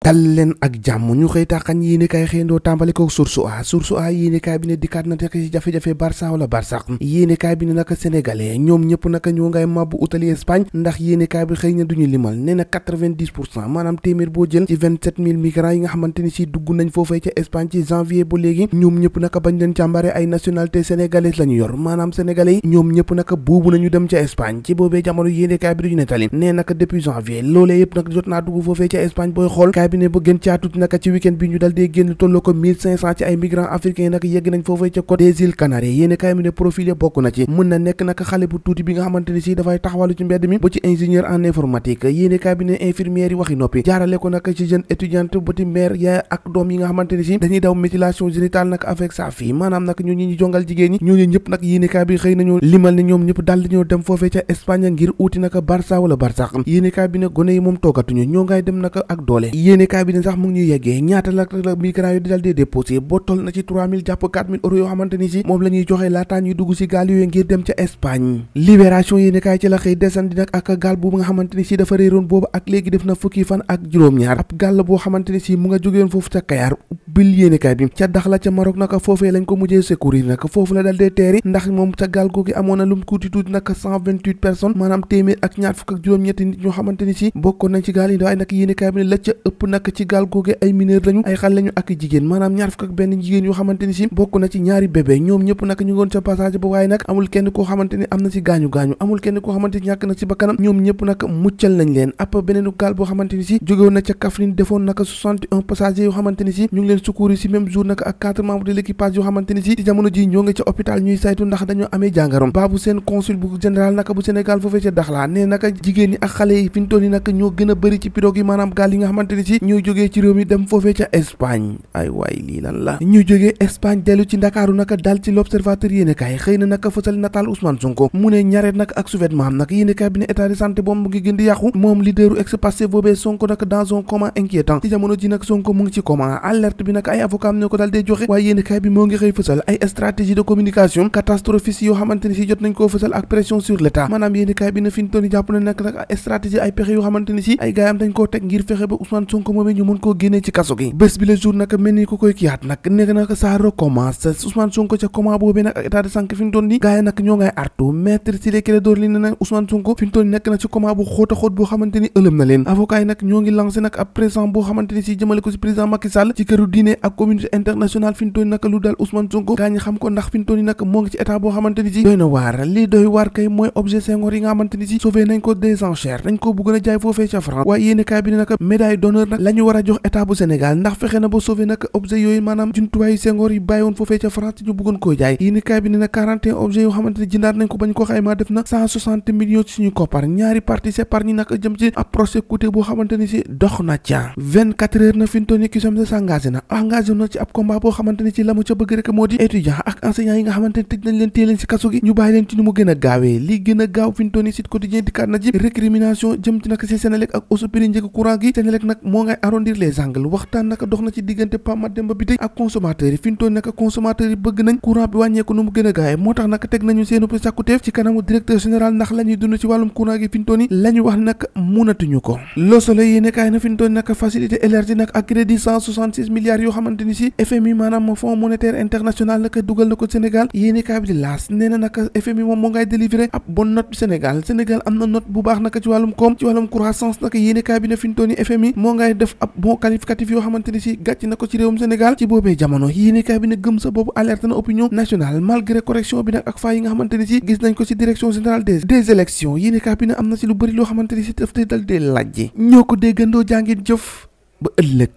dal leen ak jàmm ñu xëy taxañ yéenekaay xëyandoo tàmbali ko source a yéenekaay bi ne dikkaat na ci jafe-jafe Barça wala Barsax yéenekaay bi ne naka sénégalais ñoom ñëpp naka ñoo ngay mabbu utali Espagne ndax yéenekaay bi xëy na duñu limal nee na 90% maanaam téeméer boo jël ci 27000 migrants yi nga xamante ni si dugg nañ foofee ca Espagne ci janvier ba léegi ñoom ñëpp naka bañ leen càmbare ay nationalité sénégalaise la ñu yor maanaam sénégalais yi ñoom ñëpp naka buubu nañu dem ca Espagne ci boobee jamono yéenekaay bi duñu nettali nee naka depuis janvier loolee yëpp nag jot naa dugg foofee ca Espagne booy xool kaay bi ne ba gën caatut naka ci week-end bi ñu dal dee génn tolloo ko 1500 ci ay migrants africains nag yegg nañ foofee ca côte des îles Canaries yéeni kaay mi ne profil ya bokk na ci mën na nekk naka xale bu tuuti bi nga xamante ni si dafay taxawalu ci mbedd mi ba ci ingénieur en informatique yéeni kaay bi ne infirmière yi waxi noppi jaarale ko naka ci jeune étudiante ba ti mère yaay ak doom yi nga xamante ni si dañuy daw mutilation génitale nag avec sa fille maanaam nag ñooñu ñu jongal jigéen ñi ñooñu ñëpp nag yéeni kaay bi xëy nañoo limal ne ñoom ñëpp dal dañoo dem foofee ca Espagne ngir uuti naka Barça wala Barsax yéeni kaay bi ne gone yi moom toogatuñu ñoo ngay dem naka ak doole yéeni kaay bi ne sax mu ngi ñuy yeggee ñaata la migrants yu di dal dee déposé boo toll na ci 3000 jàpp 4000 euros yoo xamante ni si moom la ñuy joxe laataa ñuy dugg si gaal yooyu ngir dem ca Espagne libération yéeni kaay ci la xëy desandi nag ak gaal boobu nga xamante ni si dafa réeroon boobu ak léegi def na fukki fan ak juróom-ñaar ab gaal boo xamante ni si mu nga jógeen foofu ca Kayar bil yéeni kaay bi ca Daxla ca Maroc naka foofee lañ ko mujjee secourir nag foofu la dal dee teeri ndax moom ca gaal googu amoon na lum tuuti nag 128 personnes maanaam téeméer ak ñaar fukk ak juróom-ñetti nit ñoo xamante ni si bokkoon nañ ci gaal yi waaye nag yéeni kaay bi ne la ca ëpp nag ci gaal googu ay mineur lañu ay xale lañu ak jigéen maanaam ñaar fukk ak benn jigéen yoo xamante ni si bokk na ci ñaari bébé ñoom ñëpp nag ñu ngoon ca passage ba waaye nag amul kenn koo xamante ni am na si gaañu-gaañu amul kenn koo xamante ni ñàkk na si bakkanam ñoom ñëpp nag muccal nañ leen ab beneenu gaal boo xamante ni si jógewoon na ca Kaffrine defoon naka 61 passagers yoo xamante ni si ñu ngi leen secourir si même jour nag ak 4 membres de l'équipage yoo xamante ni si ci jamono ji ñoo ngi ca hôpital ñuy saytu ndax dañoo amee jàngarom baabu seen consul bu général naka bu Sénégal foofee ca Daxla nee naka jigéen ñi ak xale yi fi ñu toll yi nag ñoo gën a bëri ci pirogue yi maanaam gaal yi nga xamante ni si ñooy jógee ci réew mi dem foofee ca Espagne ay waay lii lan la ñu jógee Espagne dellu ci Ndakaaru naka dal ci l'observateur yéenekaay xëy na naka fësal nataal Ousmane Sonko mu ne ñaret nag ak sous-vêtement am nag yéenekaay bi ne état de santé boobu mu ngi gën di yàqu moom leaderu ex-Pastef boobee Sonko nag dans un coma inquiétant ci jamono ji nag Sonko mu ngi ci coma alerte bi nag ay avocat am ñoo ko dal dee joxe waaye yéenekaay bi moo ngi xëy fësal ay stratégie de communication catastrophiste yoo xamante ni si jot nañ koo fësal ak pression sur l'état maanaam yéenekaay bi ne fi ñu toll jàpp na nag stratégie ay pexe yoo xamante ni si ay gaayam dañ koo teg ngir fexe ba Ousmane Sonko moomee ñu mën koo génnee ci kaso gi bés bi le jour nag mel ni ku koy kiyaat nag nekk nag ça recommence Ousmane Sonko ca coma boobee nag ak état de santé fi ñu toll nii gaay nag ñoo ngay artu maître Ciré Clédor Ly ne nag Ousmane Sonko fi ñu toll nekk na ci coma bu xóot a xóot boo xamante ni ëlëm na leen avocat yi nag ñoo ngi lancé nag ab pression boo xamante ni si jëmale ko si président Macky Sall ci këru diine ak communauté internationale fi ñu toll nag lu dal Ousmane Sonko gaa ñi xam ko ndax fi ñu toll nag moo ngi ci état boo xamante ni si doy na waar lii doy waar kay mooy objet Senghor yi nga xamante ni si sauvé nañ ko des enchères dañ ko bëgg a jaay foofee ca France waaye yéeni kaay bi ne nag médaille d'honneur nag la ñu war a jox état bu Sénégal ndax fexe na ba sauvé nag objet yooyu maanaam jumtuwaayu Senghor yi bàyyi woon foofee ca France ñu bëggoon koo jaay yéeni kaay bi ne nag 41 objets yoo xamante ni jëndaat nañ ko bañ ko xaymaa def na 160 millions ci suñu koppar ñaari parti s'épargne nag jëm ci ab procès coûté boo xamante ni si dox na ca 24 heures na fi ñu toll nii Cusems s'engagé na ci ab combat boo xamante ni ci la mu ca bëgg rek moo di étudiant ak enseignant yi nga xamante ni tëj nañ leen téye leen si kaso gi ñu bàyyi leen ci ni mu gën a gaawee li gën a gaaw fi ñu toll nii Sud Quotidien dikkaat na ci récrimination jëm ci nag si Senelec ak hausse prix njëg courant gi Senelec nag moo ngay arrondir les angles waxtaan nag dox na ci diggante Pape Mademba Bitèye ak consommateurs yi fi ñu toll nag consommateurs yi bëgg nañ courant bi wàññeeku nu mu gën a gaawee moo tax nag teg nañu seenu sàkkuteef ci kanamu directeur général ndax la ñuy dund ci wàllum courant gi fi ñu toll nii la ñu wax nag munatuñu ko Le Soleil yéene kaay na fi ñu toll nag facilité élargie nag ak crédit 166 milliards yoo xamante ni si FMI maanaam Fonds monétaire international nag dugal na ko Sénégal yéene kaay bi di laas nee na nag FMI moom moo ngay délivrer ab bonne note bi Sénégal am na note bu baax nag ci wàllum koom ci wàllum croissance nag yéene kaay bi na fi ñu toll nii FMI moo ngay def ab bon qualificatif yoo xamante ni si gàcc na ko ci réewum Sénégal ci boobee jamono yéene kaay bi na gëm sa boobu alerte na opinion nationale malgré correction bi nag ak faa yi nga xamante ni si gis nañ ko ci direction générale des élections yéene kaay bi na am na si lu bëri loo xamante ni si daf day dal dee laajje ñoo ko déggandoo jàngeen jëf ba ëllëg